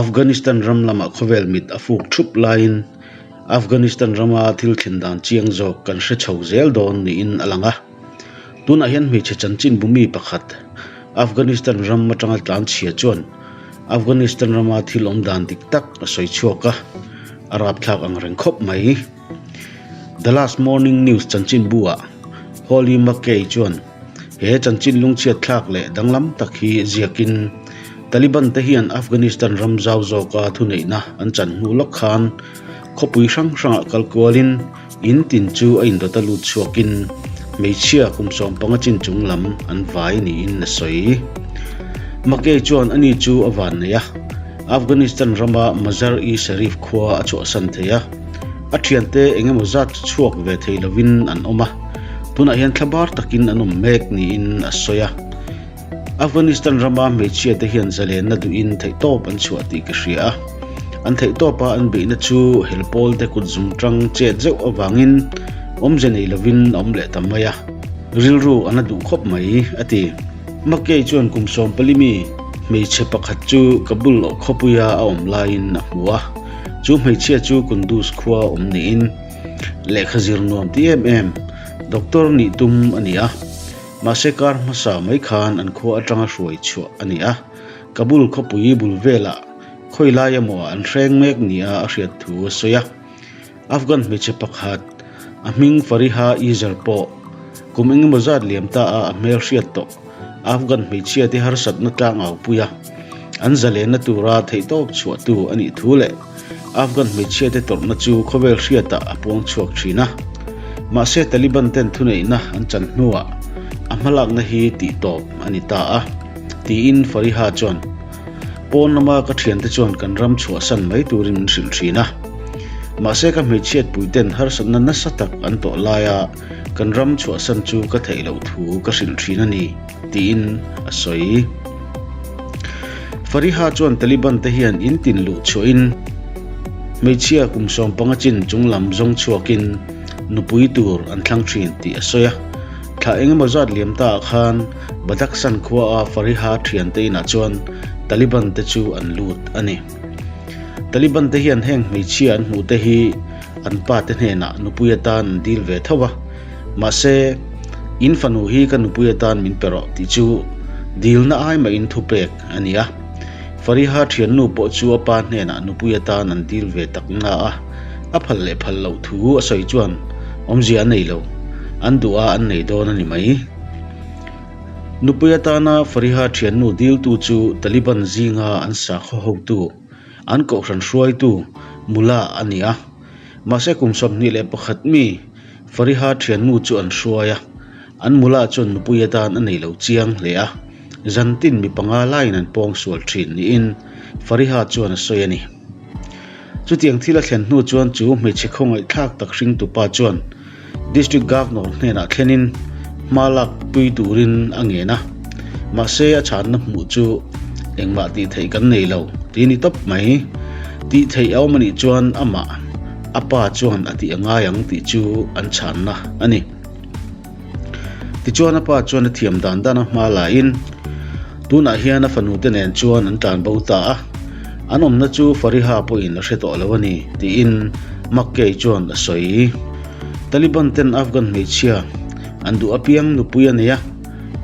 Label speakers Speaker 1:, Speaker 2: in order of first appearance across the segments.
Speaker 1: Afghanistan ram lamah khawvel mit a fuk thup laiin Afghanistan rama thil thlen dan chiang zawk kan hre chho zel dawn niin a lang a. Tunah hian hmeichhe chanchinbu mi pakhat Afghanistan ram atanga tlanchhia chuan Afghanistan rama thil awm dan dik tak a sawi chhuak a, a rapthlak ang reng khawp mai. The Last Morning News chanchinbu-ah Holly McKay chuan he chanchin lungchhiat thlak leh danglam tak hi ziakin Taliban te hian Afghanistan ram zau zawka thuneihna an chan hnu lawk khan khawpui hrang hrangah kal kualin in tin chu a indawt a lut chhuakin hmeichhia kum 15 chin chung lam an vai niin a sawi. McKay chuan ani chu a van nei a, Afghanistan rama Mazar-i-Sharif khua a chhuahsan thei a. A thiante eng emaw zat chu chhuak ve thei lovin an awm a, tunah hian thlabar takin an awm mek niin a sawi a. Afghanistan rama hmeichhia te hian zalenna duhin theihtawp an chhuah tih ka hria a, an theihtawpa an beihna chu helpawl te kut zum tang chet zeuh avangin awmze nei lovin a awm leh ta mai a, rilru a na duh khawp mai, a ti. Mackay chuan kum 14 mi hmeichhe pakhat chu Kabul khawpuia a awm laiin a hmu a. Chu hmeichhia chu Kunduz khua awm niin lehkha zir nuam ti em em doctor nih tum a ni a. Mahse kar hmasa mai khan an khua atanga hruai chhuah a ni a. Kabul khawpui bul velah khawi lai emaw ah an hreng mek nia a hriat thu a sawi a. Afghan hmeichhe pakhat a hming Fariha Izer pawh kum engemaw zat liam ta a a hmel hriat tawh Afghan hmeichhia te harsatna tlang au pui a, an zalenna tura theihtawp chhuahtu a nih thu leh Afghan hmeichhia te tawrhna chu khawvel hriatah a puang chhuak thin a. Mahse Taliban ten thuneihna an chan hnuah a hmalakna hi tihtawp a ni ta a, tiin Fariha chuan Pawn lama ka thiante chuan kan ram chhuahsan mai turin min hrilh thin a. Mahse ka hmeichhiatpui ten harsatna nasa tak an tawh laia kan ram chhuahsan chu ka theih loh thu ka hrilh thin a ni, tiin a sawi. Fariha chuan Taliban te hian in tin luh chhuahin hmeichhia kum 15 chin chung lam zawng chhuakin nupui tur an thlang thin tih a sawi a. Thla engemaw zat liam ta ah khan Badakhshan khua a Fariha thiante inah chuan Taliban te chu an lut a ni. Taliban te hian heng hmeichhia an hmuh te hi an pa te hnenah nupui atan an dil ve tho a, mahse in fanu hi ka nupui atan min pe rawh tih chu dilna ai mahin thupek a ni a. Fariha thiannu pawh chu a pa hnenah nupui atan an dil ve tak na a, a phal leh phal loh thu a sawi chuan awmzia a nei lo, an duh a an nei dawn a ni mai. Nupui atana Fariha thiannu diltu chu Taliban zinga an sakhaw hotu, an kohhran hruaitu Mullah a ni a. Mahse kum 21 mi Fariha thiannu chu an hruai a, an Mullah chuan nupui atan a nei lo chiang hle a, zantin mi panga laiin an pawng sual thin niin Fariha chuan a sawi a ni. Chutiang thil a thlen hnu chuan chu hmeichhe khawngaihthlak tak hringtupa chuan District Governor hnenah thlenin hma lak pui turin a ngen a, mahse a chhanna hmuh chu engmah tih theih kan nei lo tih a ni tawp mai. Tih theih a awm a nih chuan amah a pa chuan a tih a ngai ang tih chu an chhanna a ni. Tichuan a pa chuan a thiam dan dan a hma laiin tunah hian a fanu te nen chuan an tlan bo ta a, an awmna chu Fariha pawhin a hre tawh lo a ni tiin Mackay chuan a sawi. Taliban ten Afghan hmeichhia an duh apiang nupui a nei a,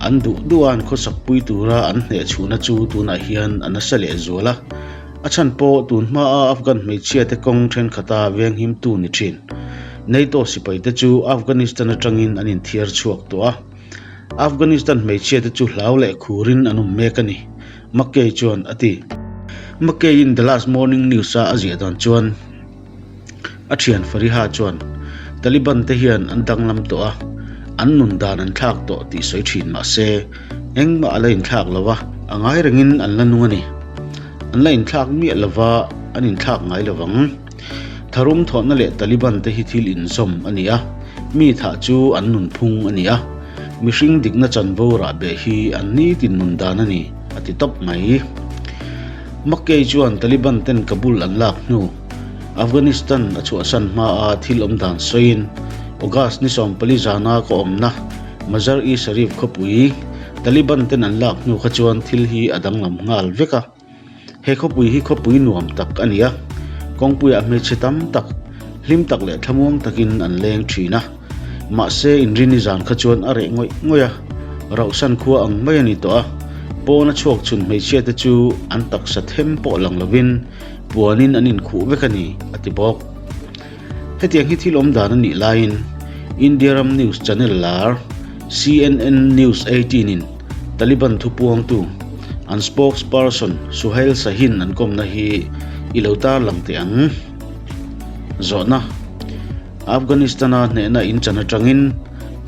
Speaker 1: an duh duh a an khawsak pui tura an hnehchhuhna chu tunah hian a nasa leh zual a, A chhan pawh tun hmaa Afghan hmeichhia te kawng thenkhat-a venghimtu ni thin. NATO sipai te chu Afghanistan atangin an inthiar chhuak tawh a. Afghanistan hmeichhia te chu hlau leh khurin an awm mek a ni, McKay chuan a ti. McKay-in The Last Morning News-a a ziah dan chuan a thian Fariha chuan Taliban te hian an danglam tawh a, an nun dan an thlak tawh tih sawi thin mah se engmah a la inthlak lo a, a ngai rengin an la nung a ni. An la inthlak miah lo va, an inthlak ngai lo vang. Tharum thawhna leh Taliban te hi thil inzawm a ni a, mi thah chu an nunphung a ni a, mihring dikna chanvo rahbeh hi an nitin nun dan a ni, a ti tawp mai. McKay chuan Taliban ten Kabul an lak hnu, Afghanistan a chhuahsan hmaa thil awm dan sawiin, August ni 14 zana ka awmna Mazar-i-Sharif khawpui Taliban ten an lak hnu kha chuan thil hi a danglam nghal vek a. He khawpui hi khawpui nuam tak a ni a, kawngpuiah hmeichhe tam tak, hlim tak leh thlamuang takin an leng thin a. Mahse, inrini zan kha chuan a reh ngawih ngawih a, rauhsan khua ang mai a ni tawh a. Pawn a chhuak chhun hmeichhia te chu an taksa them pawh lang lovin puanin an inkhuh vek a ni, a ti bawk. Hetiang hi thil awm dan a nih laiin India ram news channel lar CNN News 18 in Taliban thupuangtu an spokesperson Suhail Shaheen an kawmna hi i lo tarlang teh ang. Zawhna, Afghanistan-a hnehna in chan atangin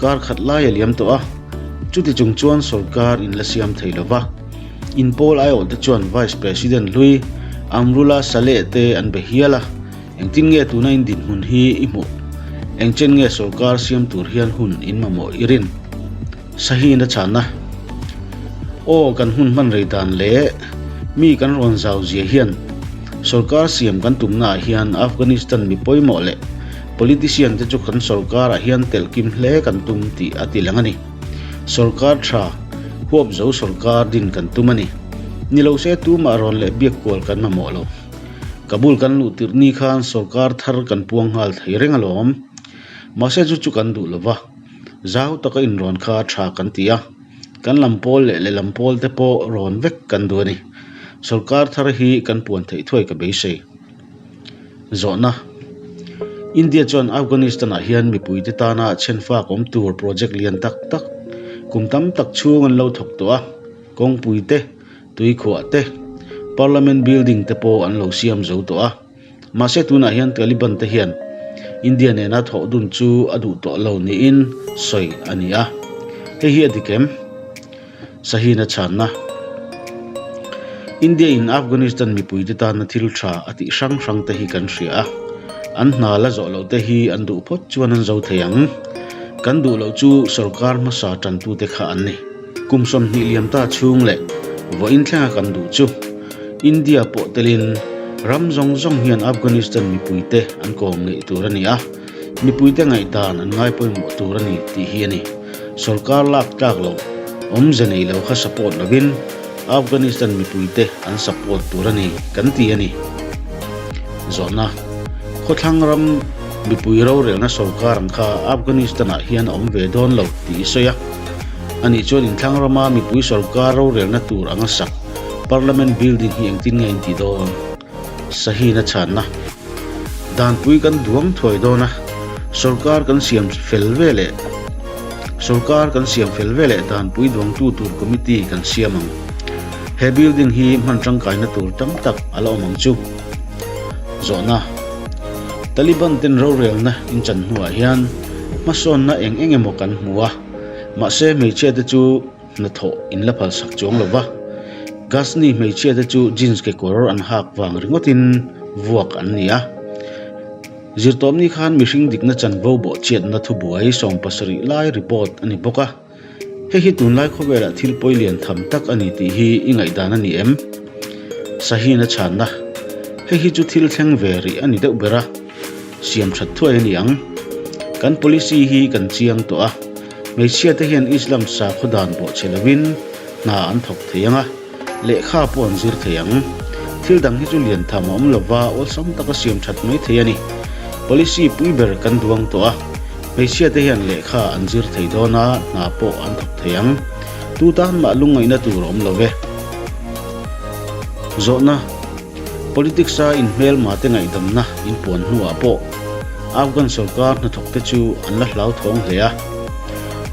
Speaker 1: kar khat lai a liam tawh a, chuti chung chuan sorkar in la siam thei lo va. In pawl aiawhte chuan Vice President hlui Amrullah Saleh te an be hial a. Engtin nge tuna in dinhmun hi i hmuh? Engchen nge sorkar siam tur hian hun in mamawh i rin? Sahin a chhanna, Aw, kan hun hman rei dan leh mi kan rawn zau zia hian sorkar siam kan tumnaah hian Afghanistan mi pawimawh leh politician te chu kan sorkarah hian telh kim hle kan tum tih a ti lang a ni. Sorkar tha, huap zo sorkar din kan tum a ni. Ni lo se tumah rawn leh biak kual kan mamawh lo. Kabul kan luh tirh ni khan sorkar thar kan puang nghal thei reng alawm. Mahse chu chu kan duh lo va, zau taka inrawn kha tha kan ti a, kan lam pawl leh lehlam pawl te pawh rawn vek kan duh a ni. Sorkar thar hi kan puan theih thuai ka beisei. Zawhna, India chuan Afghanistan ah hian mipuite tana chhenfak awm tur project lian tak tak kum tam tak chhung an lo thawk tawh a, kawngpui te, Tuikhuah te, Parliament building te pawh an lo siam zo tawh a. Mahse tunah hian Taliban te hian India nena thawh dun chu a duh tawh lo niin sawi a ni a. Hei hi a dik em? Sahina chhanna, India in Afghanistan mipuite tana thil tha a tih hrang hrang te hi kan hria a. An hna la zawh loh te hi an duh phawt chuan an zo thei ang. Kan duh loh chu sorkar hmasa tantute kha an ni. Kum 20 liam ta chhung leh vawiin thlenga kan duh chu India pawh telin ram zawng zawng hian Afghanistan mipuite an kawm ngeih tur a ni a, mipuite ngaihdan an ngai pawimawh tur a ni tih hi a ni. Sorkar lak tlak loh awmze nei lo kha support lovin Afghanistan mipuite an support tur a ni kan ti a ni. Zawhna, Khawthlang ram mipui rorelna sorkar ang kha Afghanistan-ah hian a awm ve dawn lo tih i sawi a. Ani chuan inthlang rama mipui sorkar rorelna tur anga sak Parliament building hi engtin nge in ti dawn? Sahina chhanna, Danpui kan duang thuai dawn a, sorkar kan siam fel ve leh sorkar kan siam fel ve leh danpui duangtu tur committee kan siam ang. He building hi hman tangkaina tur tam tak a la awm ang chu. Zawhna, Taliban ten rorelna in chan hnuah hian hmasawnna eng eng emaw kan hmu a, mahse hmeichhia te chu hnathawh in la phalsak chuang lo va. Ghazni hmeichhia te chu jeans kekawr an hak vang ringawtin vuak an ni a. Zirtawpni khan mihring dikna chanvo bawhchhiatna thubuai 70 lai report a ni bawk a. Hei hi tunlai khawvelah thil pawi lian tham tak a ni tih hi i ngaihdan a ni em? Sahina chhanna, Hei hi chu thil thleng ve rih a ni deuh ber a, siam that thuai a ni ang. Kan policy hi kan chiang tawh a, hmeichhia te hian Islam sakhaw dan bawhchhe lovin hna an thawk thei ang a, Lehkha pawh an zir thei ang. Thil dang hi chu lian tham a awm lova, awlsam taka siam that mai thei a ni. Policy pui ber kan duang tawh a, hmeichhia te hian lehkha an zir thei dawn a, hna pawh an thawk thei ang. Tu tan mah lungngaihna tur a awm lo ve. Zawhna, Politics a inhmelma te ngaihdamna inpuan hnuah pawh Afghan sorkar hnathawk te chu an la hlauthawng hle a.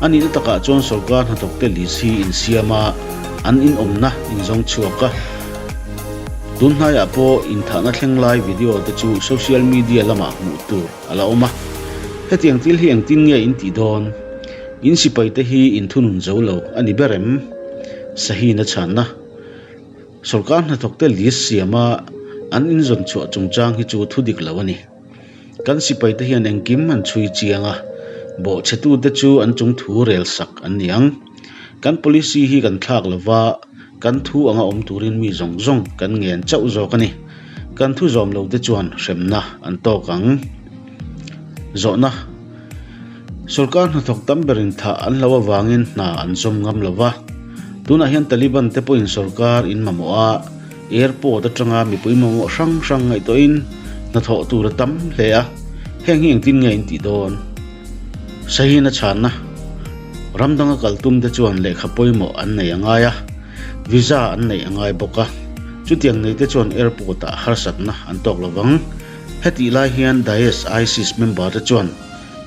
Speaker 1: A nihna takah chuan sorkar hnathawk te list hi insiam a, An inawmna inzawng chhuak a, tun hnaiah pawh inthahna thleng lai video te chu social media lamah hmuh tur a la awm a. Hetiang thil hi engtin nge in tih dawn? In sipai te hi inthunun zo lo a ni ber em? Sahina chhanna, Sorkar hnathawkte list siama an inzawn chhuah chungchang hi chu thu dik lo a ni. Kan sipaite hian engkim an chhui chiang a, bawhchhetute chu an chung thu rel sak an ni ang. Kan policy hi kan thlak lo va, kan thu anga awm turin mi zawng zawng kan ngen chauh zawk a ni. Kan thu zawm lo te chuan hremna an tawk ang. Zawhna, Sorkar hnathawk tam berin thah an hlo avangin hna an zawm ngam lo va. Tunah hian Taliban te pawhin sorkar in mamawh a. Airport atanga mipui mamawh hrang hrang ngaihtuahin hnathawh tur a tam hle a, heng hi engtin nge in tih dawn? Shaheen a chhanna, Ram danga kal tum te chuan lehkha pawimawh an nei a ngai a, visa an neih a ngai bawk a, chutiang nei te chuan airport ah harsatna an tawk lo vang. Hetih lai hian Daesh ISIS member te chuan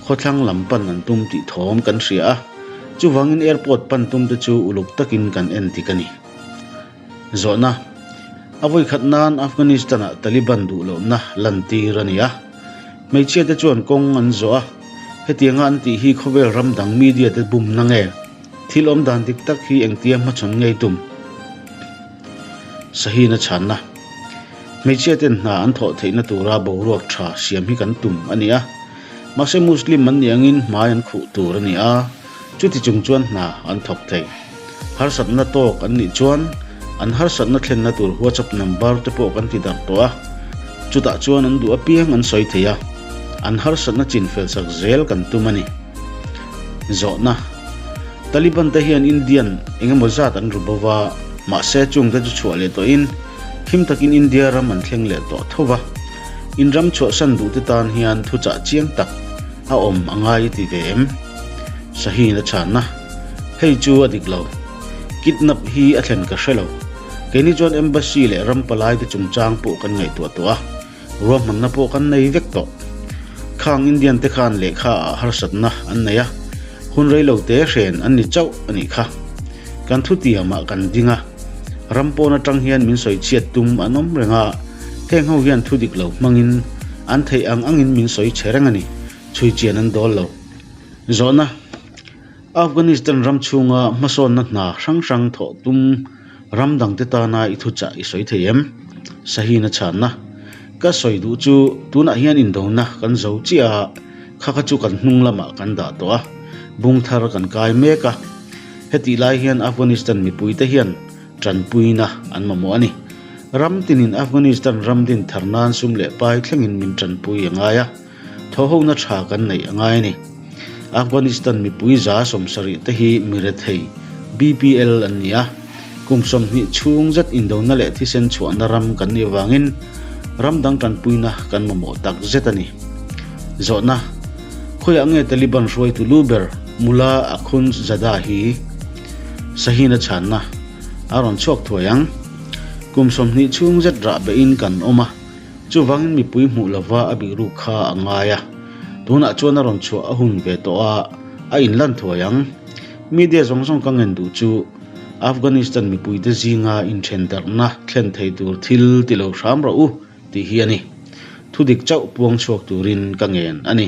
Speaker 1: khawthlang lam pan an tum tih thawm kan hria a, chuvangin airport pan tum te chu uluk takin kan en dik a ni. Zawhna, A vawi khat nan Afghanistan-ah Taliban duh lohna lantir a ni a. Hmeichhia te chuan kawng an zawh a, hetianga an tih hi khawvel ram dang media te bumna nge? Thil awm dan dik tak hi engtia hmachhawn ngei tum? Shaheen-a chhanna, Hmeichhia ten hna an thawh theihna tura boruak tha siam hi kan tum a ni a. Mahse Muslim an nih angin hmai an khuh tur a ni a. Chuti chung chuan hna an thawk thei. Harsatna tawk an nih chuan an harsatna thlenna tur WhatsApp number te pawh kan ti darh tawh a, chutah chuan an duh apiang an sawi thei a, an harsatna chin fel sak zel kan tum a ni. Zawhna, Taliban te hian Indian eng emaw zat an ru bo va, mahse chungte chu chhuah leh tawhin khim takin India ram an thleng leh tawh tho va. In ram chhuahsan duhte tan hian thuchah chiang tak a awm a ngai i ti ve em? Shaheen a chhanna, Hei chu a dik lo. Kidnap hi a thlen ka hre lo. Keini chuan Embassy leh ram palai te chungchang pawh kan ngaihtuah tawh a, ruahmanna pawh kan nei vek tawh. Khang Indian te khan lehkha ah harsatna an nei a, hun rei lo te hren an ni chauh a nih kha. Kan thutiamah kan ding a, ram pawn atang hian min sawi chhiat tum an awm reng a, heng ho hian thu dik lo hmangin an theih ang angin min sawi chhe reng a ni, chhui chian an dawl lo. Zawhna, Afghanistan ram chhunga hmasawnna hna hrang hrang thawh tum ram dangte tana i thuchah i sawi thei em? Shaheen a chhanna, Ka sawi duh chu tunah hian indona kan zo chiah a, kha kha chu kan hnung lamah kan dah tawh a, bung thar kan kai mek a. Hetih lai hian Afghanistan mipuite hian tanpuina an mamawh a ni. Ram tinin Afghanistan ram din thar nan sum leh pai thlengin min tanpui a ngai a. Thawhhona tha kan neih a ngai a ni. Afghanistan mipui 70% te hi mi rethei, BPL, an ni a. Kum 20 chhung zet indona leh thisen chhuahna ram kan nih avangin ram dang tanpuina kan mamawh tak zet a ni. Zawhna, Khawiah nge Taliban hruaitu lu ber Mullah Akhundzada hi Shaheen a chhanna a rawn chhuak thuai ang? Kum 20 chhung zet rah behin kan awm a. Chuvangin mipui hmuh lova a bihruk kha a ngai a, tunah chuan a rawn chhuah a hun ve tawh a, a inlan thuai ang. Media zawng zawng ka ngen duh chu Afghanistan mipuite zinga inthen darhna thlen thei tur thil ti lo hram rawh u tih hi a ni. Thudik chauh puang chhuak turin ka ngen a ni.